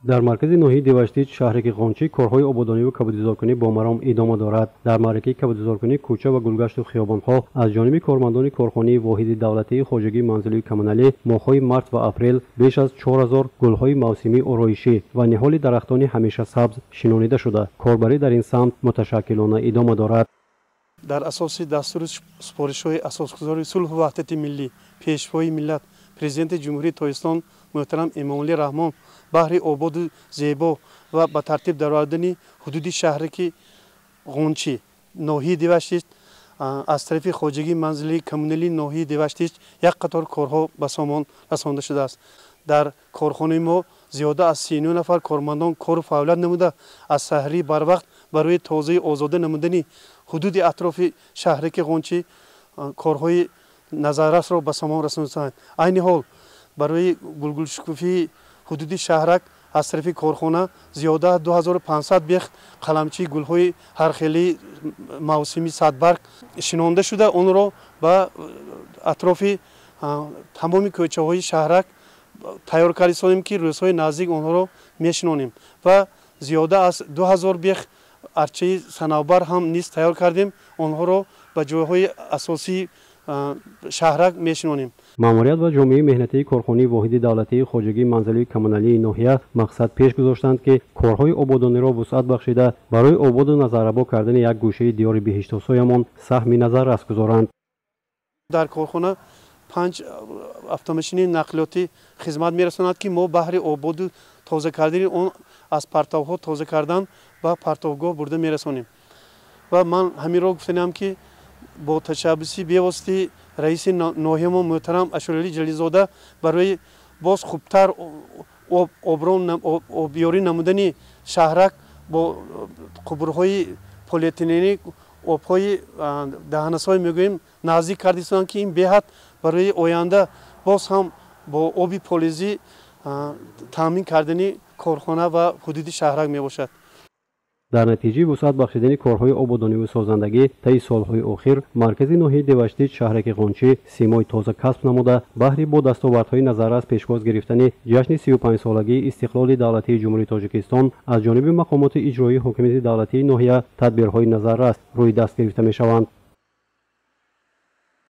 Дар маркази ноҳияи Деваштич, шаҳраки Ғончӣ, корҳои ободониву кабудизоркунӣ бо маром идома дорад. Дар маъракаи кабудизоркунӣ кӯча ва гулгашту хиёбонҳо аз ҷониби кормандони корхонаи воҳиди давлатии хоҷагии манзилии коммуналӣ моҳҳои март ва апрел беш аз 4000 гулҳои мавсимии ороишӣ ва ниҳоли дарахтони ҳамеша сабз шинонида шуда, корбарӣ дар ин самт муташаккилона идома дорад. Дар асоси дастуру супоришҳои асосгузори сулҳу ваҳдати миллӣ, пешвои миллат, президенти Ҷумҳурии Тоҷикистон муҳтарам Эмомалӣ Раҳмон, баҳри ободу зебо ва ба тартиб даровардани ҳудуди шаҳраки Ғончӣ, ноҳияи Деваштич, аз тарафи хоҷагии манзилии коммуналии ноҳияи Деваштич як қатор корҳо ба сомон расонда шудааст. Дар корхонаи мо зиёда аз 39 нафар кормандон кору фаъолият намуда, аз саҳрии барвақт барои тозаи озода намудани ҳудуди атрофи шаҳраки Ғончӣ корҳои назаррасро ба сомон расондаанд. Айни ҳол барои гулгулшукуфии ҳудуди шаҳрак аз тарафи корхона зиёда аз 2500 бех қаламчаи гулҳои ҳархелии мавсими садбарг шинонда шуда, онро ба атрофи тамоми кӯчаҳои шаҳрак тайёр кардистонем, ки рӯзҳои наздик онҳоро мешинонем, ва зиёда аз 2000 бех арчаи санавбар ҳам низ тайёр кардем, онҳоро ба ҷойҳои асосии шаҳрак мешинонем. Маъмурият ва ҷомеаи меҳнатии корхонаи воҳиди давлатии хоҷагии манзилии коммуналии ноҳия мақсад пеш гузоштанд, ки корҳои ободониро вусъат бахшида, барои ободу назаррабо кардани як гӯшаи диёри биҳиштосоямон саҳми назаррас гузоранд. Дар корхона 5 автомошини нақлиётӣ хизмат мерасонад, ки мо баҳри ободу тоза кардани он аз партовҳо тоза кардан ба партовгоҳ бурда мерасонем. Ва ман ҳаминро гуфтанам, ки бо ташаббуси бевоситаи раиси ноҳиямо муҳтарам Ашуралӣ Ҷалилзода барои боз хубтар обёрӣ намудани шаҳрак бо қубурҳои полиэтиленӣ обҳои даҳанасой мегӯем наздик кардистанд, ки ин беҳад барои оянда боз ҳам бо оби полизӣ таъмин кардани корхона ва ҳудуди шаҳрак мебошад. Дар натиҷаи вусъат бахшидани корҳои ободониву созандагӣ таи солҳои охир маркази ноҳияи Деваштич, шаҳраки Ғончӣ симои тоза касб намуда, баҳри бо дастовардҳои назаррас пешвоз гирифтани ҷашни 35-солагии истиқлоли давлатии Ҷумҳурии Тоҷикистон аз ҷониби мақомоти иҷроии ҳокимияти давлатии ноҳия тадбирҳои назаррас рӯи даст гирифта мешаванд.